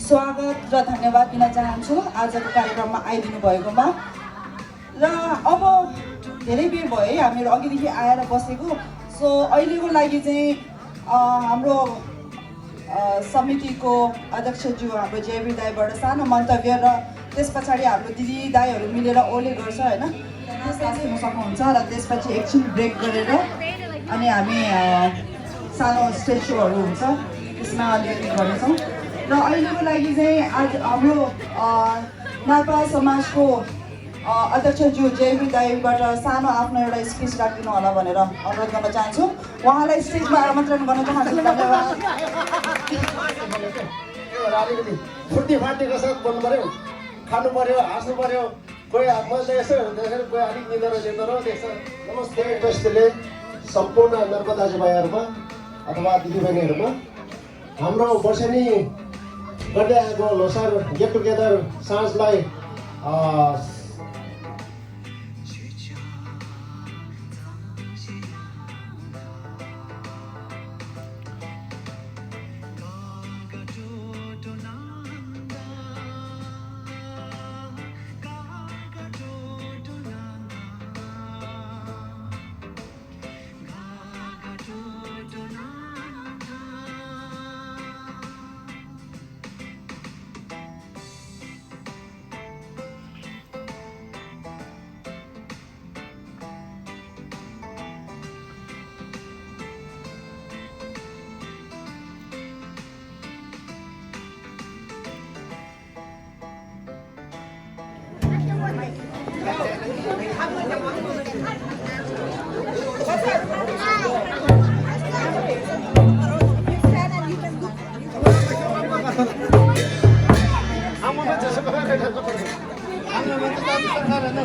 स्वागत र धन्यवाद दिन चाहन्छु आजको कार्यक्रममा आइदिनु भएकोमा। र अब धेरै बेर भयो है हामीहरू अघिदेखि आएर बसेको। सो अहिलेको लागि चाहिँ हाम्रो समितिको अध्यक्षज्यू हाम्रो जेबी दाईबाट सानो मन्तव्य र त्यस पछाडि हाम्रो दिदी दाईहरू मिलेर ओले गर्छ होइन, त्यसलाई सुन्न सक्नुहुन्छ। र त्यसपछि एकछिन ब्रेक गरेर अनि हामी सानो स्टेज सोहरू हुन्छ त्यसमा अलिकति गर्नेछौँ। र अहिलेको लागि चाहिँ आज हाम्रो नापा समाजको अध्यक्षज्यू जेबी दाईबाट सानो आफ्नो एउटा स्पिच राखिदिनु होला भनेर अनुरोध गर्न चाहन्छु। उहाँलाई स्टेजमा आमन्त्रण गर्न चाहन्छु। धन्यवाद। अलिकति फुर्ती फाटीको साथ बोल्नु पऱ्यो, खानु पऱ्यो, हाँस्नु पऱ्यो। कोही म त यसो देखेर कोही अलिक निदो रहेछ देख्छ। नमस्ते उपस्थितले सम्पूर्ण नर्क दाजुभाइहरूमा अथवा दिदीबहिनीहरूमा हाम्रो वर्षेनी गर्दै आएको लोसार गेट टुगेदर साँझलाई Ang moment sa sekolah ang moment sa sekolah na.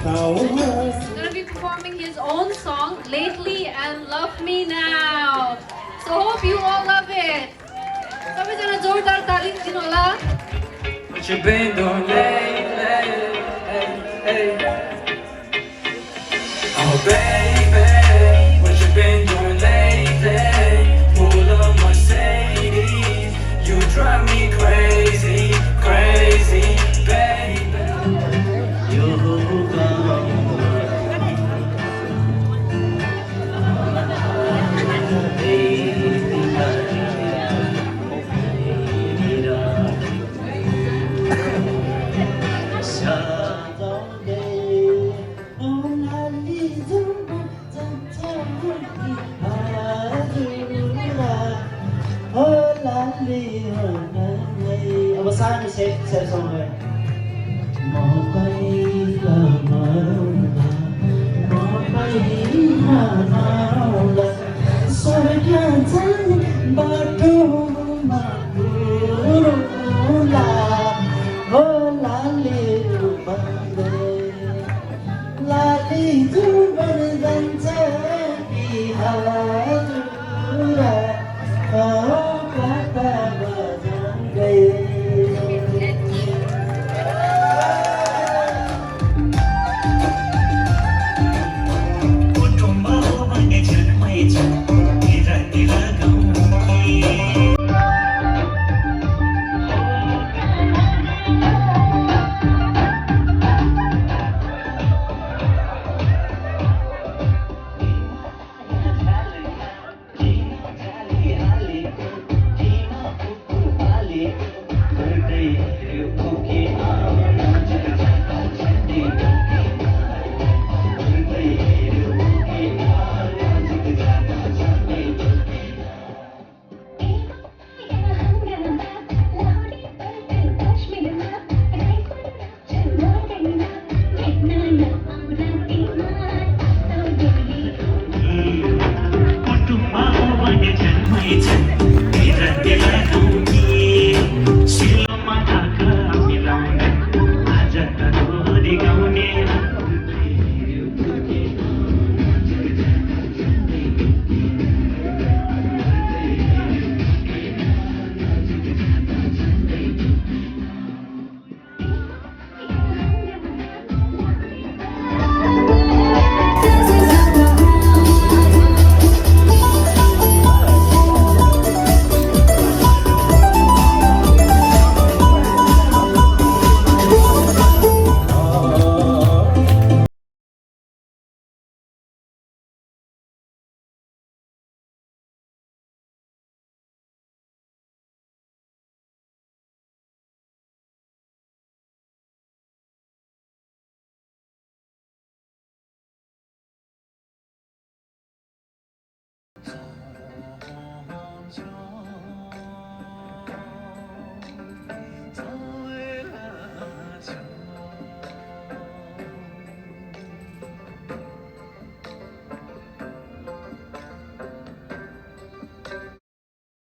Gonna be performing his own song, Lately and Love Me Now. So hope you all love it. सबैजना जोरदार ताली दिनु होला. What you been doing lately? Oh baby, what you been doing lately? Pull up Mercedes, you drive me crazy, crazy, baby. अब सानो सेटसँग म पहिला मरौँला म पहिला मरौँला स्वर्ग जाने बाटोमा गुरौँला हो लाली भन्दै लाली जुबन जान्छ बिहार हो कता बजाउँदै चाहन्छ